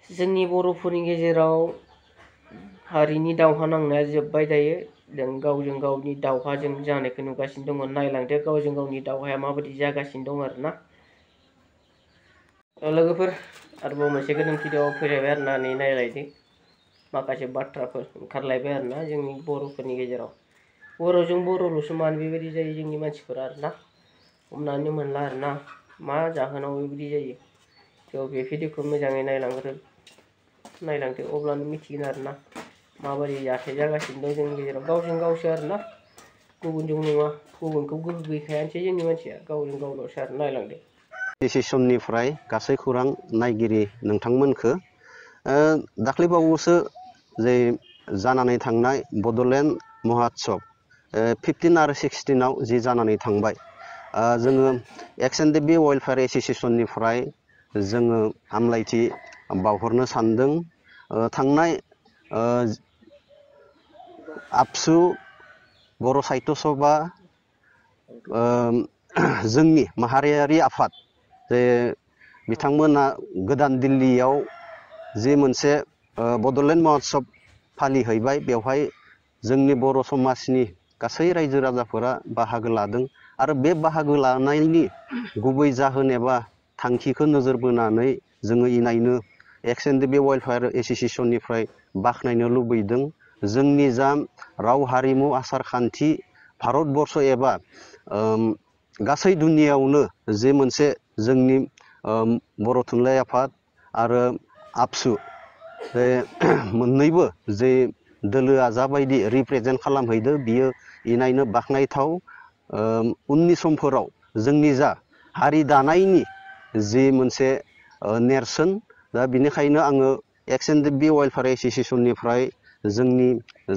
जोंनि बर'फोरनि गेजेराव हारिनि दावहा नांनाया जोब्बाय दायो। जों गावजों गावनि दावहा जों जानायखौ नुगासिनो दङ। नायलांदो गावजों गावनि दावहाया माबायदि जागासिनो दं आरोना। लोगोफोर आरोबाव मोनसे गोनांथियाव फैलायबाय आरोना, नै नायलायदो माखासे बाथ्राफोर ओंखारलायबाय आरोना जोंनि बर'फोरनि गेजेराव। बर'जों बर'ल'सो मानो बेबायदि जायो जोंनि मानसिफोरा आरोना, हमनानै मोनला आरोना मा जाहोनाव बेबायदि जायो। थ' बे भिडिअखौ मोजाङै नायलांदो अब्लानो मिथिगोन आरोना माबायदि जाथाय जागासिनो दं जोंनि गेजेराव। गावजों गावसो आरोना, गुबुनजों नङा। गुबुनखौ गोहो गैखायानोसै जोंनि मानसिया, गावजों गावल'सो आरो। नायलांदो सेसननिफ्राय गासै खौरां नायगिरि नोंथांमोनखो दाख्लैबावैसो जे जानानै थांनाय बड'लेण्ड महोत्सब 15 आरो 16 जि जानानै थांबाय, जोङो XNDP वेलफेयार एस'सिएशननिफ्राय जोङो हामलायथि बावहरनो सानदों। थांनाय आबसु बर' साहित्य सभा जोंनि माहारियारि आफाद जे बिथांमोना गोदान दिल्लीयाव जे मोनसे बड'लेण्ड महोत्सब फालिहैबाय, बेवहाय जोंनि बर' समाजनि गासै रायजो राजाफोरा बाहागो लादों। आरो बे बाहागो लानायनि गुबै जाहोन एबा थांखिखौ नोजोर बोनानै जोङो इनायनो XNDP वेलफेयार एस'सिएशननिफ्राय बाख्नायनो लुबैदों। जोंनि जा राव हारिमु आसार खान्थि भारतबर्ष एबा गासै दुनियावनो जे मोनसे जोंनि बर' थुनलाइ आफाद आरो आबसु बे मोननैबो जे दोलोआ जाबायदि रिप्रेजेन्ट खालामहैदो, बियो इनायनो बाख्नायथाव। उननि समफोराव जोंनि जा हारि दानायनि जि मोनसे नेरसोन, दा बिनिखायनो आङो XNDP वेलफेयार एस'सिएशननिफ्राय जोंनि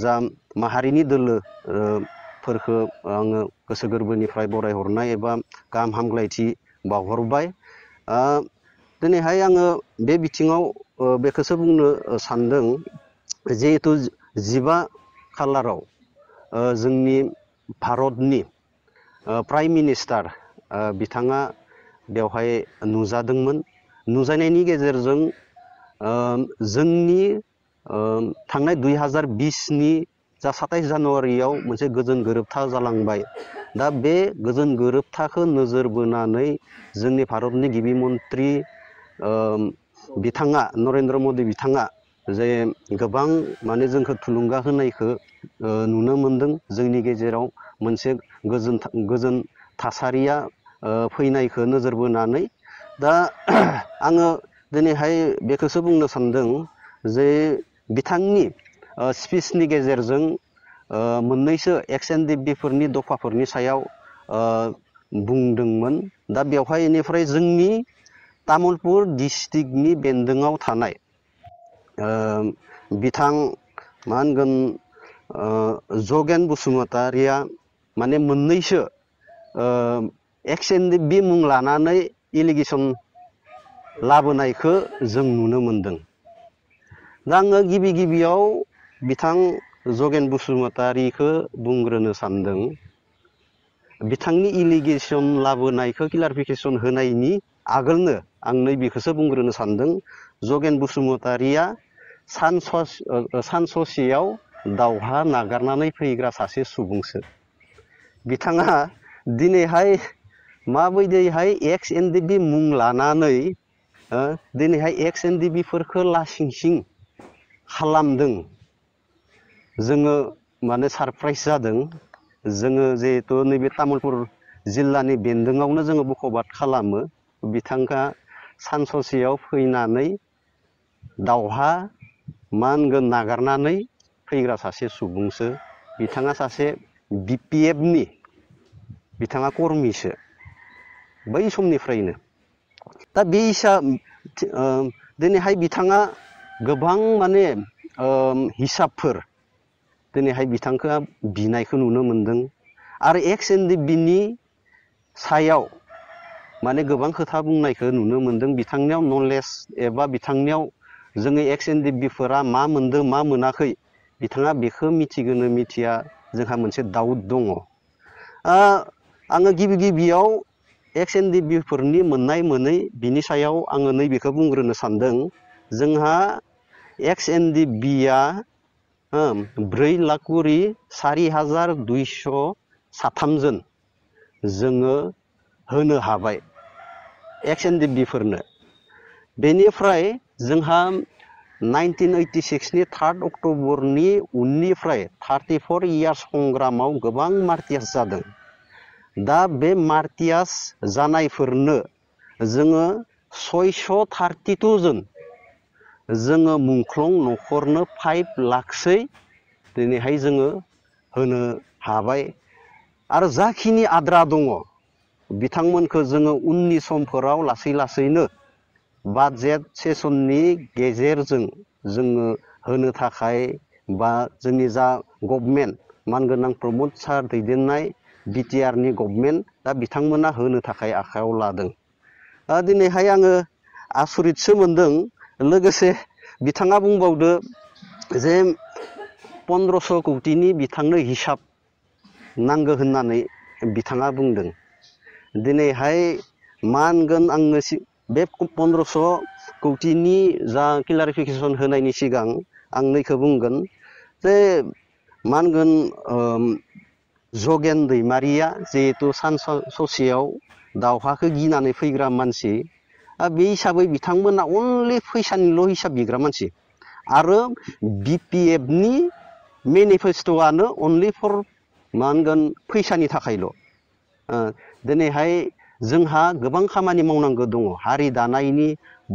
जा माहारिनि दोलो फोरखौ आङो गोसो गोरबोनिफ्राय बरायहरनाय एबा गाहाम हामलायथि बावहरबाय। दिनैहाय आङो बे बिथिङाव बेखौसो बुंनो सानदों, जिहेथु 15 खालाराव जोंनि भारतनि प्राइम मिनिस्टार बिथाङा बेवहाय नुजादोंमोन। नुजानायनि गेजेरजों जोंनि थांनाय 2020नि जा 27 जानुवारियाव मोनसे गोजोन गोरोबथा जालांबाय। दा बे गोजोन गोरोबथाखौ नोजोर बोनानै जोंनि भारतनि गिबि मन्त्रि बिथाङा नरेन्द्र मदि बिथाङा जे गोबां माने जोंखौ थुलुंगा होनायखौ नुनो मोनदों। जोंनि गेजेराव मोनसे गोजोन थासारिया फैनायखौ नोजोर बोनानै दा आङो दिनैहाय बेखौसो बुंनो सानदों जे बिथांनि स्पिचनि गेजेरजों मोननैसो XNDP-फोरनि दफाफोरनि सायाव बुंदोंमोन। दा बेवहाय इनिफ्राय जोंनि तामुलपुर डिस्ट्रिक्टनि बेन्दोङाव थानाय बिथां मा होनगोन जगेन बसुमतारिया माने मोननैसो XNDP मुं लानानै एलिगेसन लाबोनायखौ जों नुनो मोनदों। दा आङो गिबियाव बिथां जगेन बसुमतारिखौ बुंग्रोनो सानदों। बिथांनि एलिगेसन लाबोनायखौ क्लारिफिकेसन होनायनि आगोलनो आं नैबेखौसो बुंग्रोनो सानदों। जगेन बसुमतारिया सान ससेयाव दावहा नागारनानै फैग्रा सासे सुबुंसो। बिथाङा दिनैहाय माबायदिहाय XNDP मुं लानानै दिनैहाय XNDP-फोरखौ लासिंसिं खालामदों, जोङो माने सारप्राइज जादों। जोङो जिहेथु नैबे तामुलपुर जिल्लानि बेन्दोङावनो जोङो बखबाद खालामो। बिथांखा सान ससेयाव फैनानै दावहा मा होनगोन नागारनानै फैग्रा सासे सुबुंसो। बिथाङा सासे BPF-नि बिथाङा कर्मिसो बै समनिफ्रायनो। दा बे दिनैहाय बिथाङा गोबां माने हिसाबफोर दिनैहाय बिथांखौ बिनायखौ नुनो मोनदों। आरो XNDP-नि सायाव माने गोबां खोथा बुंनायखौ नुनो मोनदों। बिथांनियाव नलेज एबा बिथांनियाव जोङो XNDP-फोरा मा मोनदों मा मोनाखै बिथाङा बेखौ मिथिगोनो मिथिया, जोंहा मोनसे डाउट दङ। आङो गिबियाव XNDP-फोरनि मोननाय मोनै बिनि सायाव आङो नैबेखौ बुंग्रोनो सानदों जोंहा XNDB-आ 4,04,203 जन जोङो होनो हाबाय XNDB-फोरनो। बेनिफ्राय जोंहा 1986 नि 3 अक्ट'बरनि उननिफ्राय 34 इयार्स संग्रामाव गोबां मार्टियास जादों। दा बे मार्टियास जानायफोरनो जोङो 632 जन जोङो मुंख्लं न'खरनो 5 लाखसै दिनैहाय जोङो होनो हाबाय। आरो जाखिनि आद्रा दङ बिथांमोनखौ जोङो उननि समफोराव लासै लासैनो बाजेट सेसननि गेजेरजों जोङो होनो थाखाय बा जोंनि जा गभर्नमेन्ट मानगोनां प्रमद सार दैदेननाय BTR नि गभर्नमेन्ट दा बिथांमोना होनो थाखाय आखायाव लादों। दिनैहाय आङो आसरितसो मोनदों। लोगोसे बिथाङा बुंबावदो जे 1500 कौटिनि बिथांनो हिसाब नांगौ होननानै बिथाङा बुंदों। दिनैहाय मा होनगोन आङो बे 1500 कौटिनि जा क्लारिफिकेसन होनायनि सिगां आं नैखौ बुंगोन जे मा होनगोन जगेन दैमारिया जिहेतु ससेयाव दावहाखौ गिनानै फैग्रा मानसि, बे हिसाबै बिथांमोना अनलि फैसानिल' हिसाब बिग्रा मानसि। आरो BPFनि मेनिफेस्ट'आनो अनलि फर मा होनगोन फैसानि थाखायल'। दिनैहाय जोंहा गोबां खामानि मावनांगौ दङ। हारि दानायनि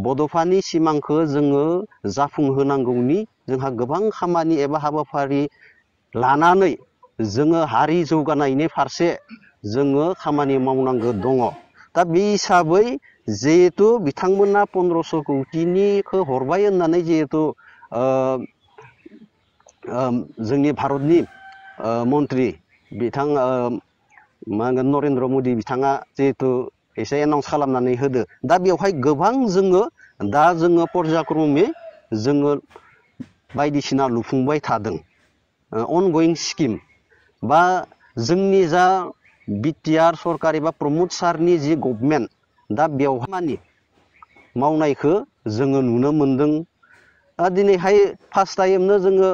बड'फानि सिमांखौ जोङो जाफुंहोनांगौनि जोंहा गोबां खामानि एबा हाबाफारि लानानै जोङो हारि जौगानायनि फारसे जोङो खामानि मावनांगौ दङ। दा बे हिसाबै जिहेतु बिथांमोना 1500 कौटिनिखौ हरबाय होननानै जिहेतु जोंनि भारतनि मन्त्रि बिथां मा होनगोन नरेन्द्र मदि बिथाङा जिहेतु एसे एनाउन्स खालामनानै होदो। दा बेवहाय गोबां जोङो पर्यायक्रमै जोङो बायदिसिना लुफुंबाय थादों। अनगयिं स्किम बा जोंनि जा BTR सरकार एबा प्रमद सारनि जि गभर्नमेन्ट दा बेवहाय मानि मावनायखौ जोङो नुनो मोनदों। दिनैहाय फार्स्ट टाइमनो जोङो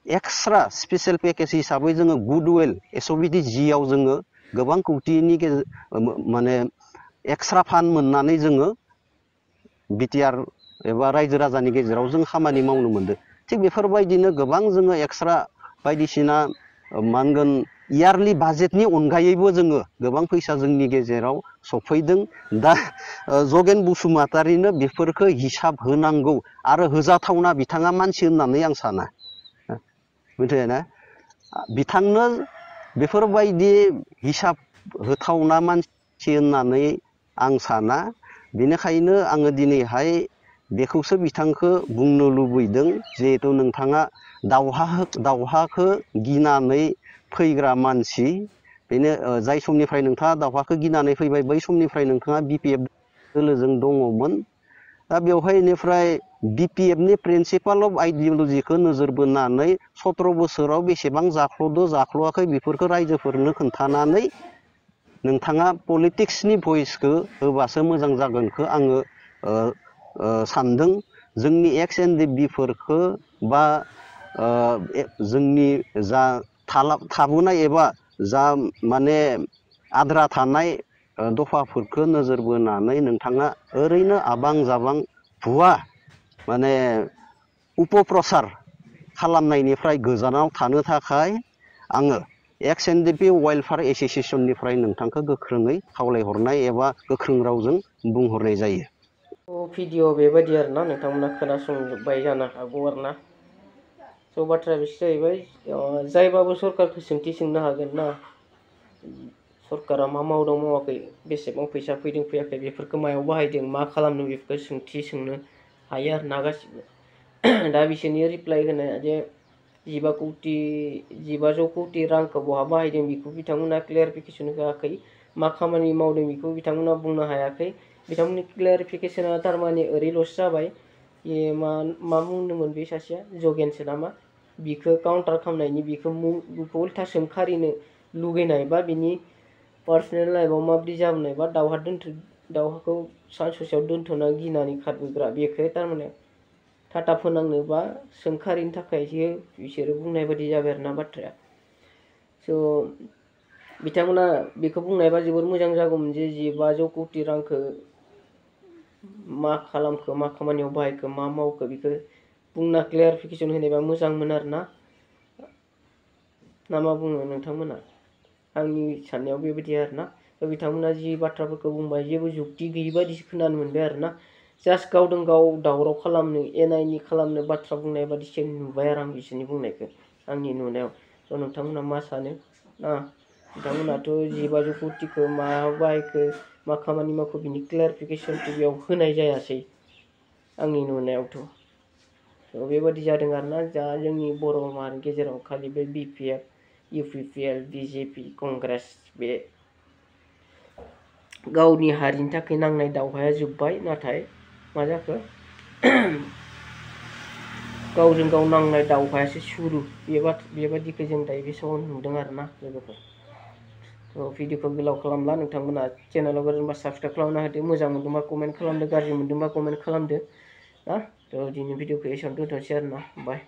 एक्सट्रा स्पेसियेल पेकेज हिसाबै जोङो गुडविल SOBD जिआव जोङो गोबां कौटिनि माने एक्सट्रा फान्ड मोननानै जोङो BTR एबा रायजो राजानि गेजेराव जों खामानि मावनो मोनदों। थिग बेफोरबायदिनो गोबां जोङो एक्सट्रा बायदिसिना मा होनगोन इयारलि बाजेटनि अनगायैबो जोङो गोबां फैसा जोंनि गेजेराव सफैदों। दा जगेन बसुमतारिनो बेफोरखौ हिसाब होनांगौ आरो होजाथावना बिथाङा मानसि होननानै आं साना। मिथिबायना? बिथांनो बेफोरबायदि हिसाब होथावना मानसि होननानै आं साना। बेनिखायनो आङो दिनैहाय बेखौसो बिथांखौ बुंनो लुबैदों जिहेथु नोंथाङा दावहाखौ गिनानै फैग्रा मानसि। बेनो जाय समनिफ्राय नोंथाङा दावहाखौ गिनानै फैबाय बै समनिफ्राय नोंथाङा BPF दोलोजों दङमोन। दा बेवहाय बेनिफ्राय BPFनि प्रिन्सिपाल अफ आइडियलजिखौ नोजोर बोनानै 17 बोसोराव बेसेबां जाख्ल'वाखै बेफोरखौ रायजोफोरनो खोन्थानानै नोंथाङा पलिटिक्सनि भइसखौ होबासो मोजां जागोनखौ आङो सानदों। जोंनि XNDB-फोरखौ बा जोंनि जा थाबोनाय एबा जा माने आद्रा थानाय दफाफोरखौ नोजोर बोनानै नोंथाङा ओरैनो आबां जाबां भुवा माने उपप्रसार खालामनायनिफ्राय गोजानाव थानो थाखाय आङो XNDP वेलफेयार एस'सिएशननिफ्राय नोंथांखौ गोख्रोङै खावलायहरनाय एबा गोख्रों रावजों बुंहरनाय जायो। भिडिअ' बेबायदि आरोना नोंथांमोना खोनासंजोब्बाय जानो हागौ आरोना। बाथ्राया बेसो जाहैबाय जायबाबो सरकारखौ सोंथि सोंनो हागोन ना सरकारा मा मावदों मावाखै, बेसेबां फैसा फैदों फैयाखै, बेफोरखौ मायाव बाहायदों, मा खालामदों बेफोरखौ सोंथि सोंनो हायो आरो ना गासिबो। दा बिसोरनि रिप्लाइ होनाया जे 1500 कौटि रांखौ बहा बाहायदों बेखौ बिथांमोना क्लियारिफिकेसन होआखै। मा खामानि मावदों बेखौ बिथांमोना बुंनो हायाखै। बिथांमोननि क्लियारिफिकेसना थारमाने ओरैल'सो जाबाय मा बुंदोंमोन बे सासेया जगेनसो नामा, बिखौ काउन्टार खालामनायनि बिखौ उल्था सोंखारिनो लुगैनाय बा बिनि पार्सनेल लाइफआव माबोरै जाबोनाय बा दावहाखौ सान ससेयाव दोनथ'ना गिनानै खारबोग्रा बेखौ थारमाने टाटा फोनांनो बा सोंखारिनो थाखायसो बिसोरो बुंनाय बायदि जाबाय आरोना बाथ्राया। स' बिथांमोना बेखौ बुंनायबा जोबोर मोजां जागौमोन जे 500 कोटि रांखौ मा खालामखो, मा खामानियाव बाहायखो, मा मावखो बेखौ बुंना क्लियारिफिकेसन होनायबा मोजांमोन आरोना। ना मा बुङो नोंथांमोना? आंनि साननायाव बेबायदि आरोना। बिथांमोना जि बाथ्राफोरखौ बुंबाय जेबो जुक्ति गैयि बायदिसो खोनानो मोनबाय आरोना। जास्ट गावजों गाव दावराव खालामनो, एना-एनि खालामनो बाथ्रा बुंनाय बादिसो नुबाय आरो आं बिसोरनि बुंनायखौ आंनि नुनायाव। थ' नोंथांमोना मा सानो? बिथांमोनाथ' 500 कोटिखौ मायाव बाहायखो, मा खामानि मावखो बिनि क्लियारिफिकेसनखौ बेयाव होनाय जायासै आंनि नुनायावथ'। बेबादि जादों आरोना। दा जोंनि बर' माहारिनि गेजेराव खालि बे BPF, UPPL, BJP, कंग्रेस बे गावनि हारिनि थाखाय नांनाय दावहाया जोब्बाय। नाथाय मा जाखो गावजों गाव नांनाय दावहायासो सुरु। बेबादिखौ जों दायो बे समाव नुदों आरोना लोगोफोर। थ' भिडिअखौ गोलाव खालामला, नोंथांमोना चेनेलाव गोदानबा साबसक्राइब खालामना होदो, मोजां मोनदोंबा कमेन्ट खालामदो, गाज्रि मोनदोंबा कमेन्ट खालामदो। थ' दिनै भिडिअखौ एसेयावनो दोनथ'नोसै आरोना। बाय।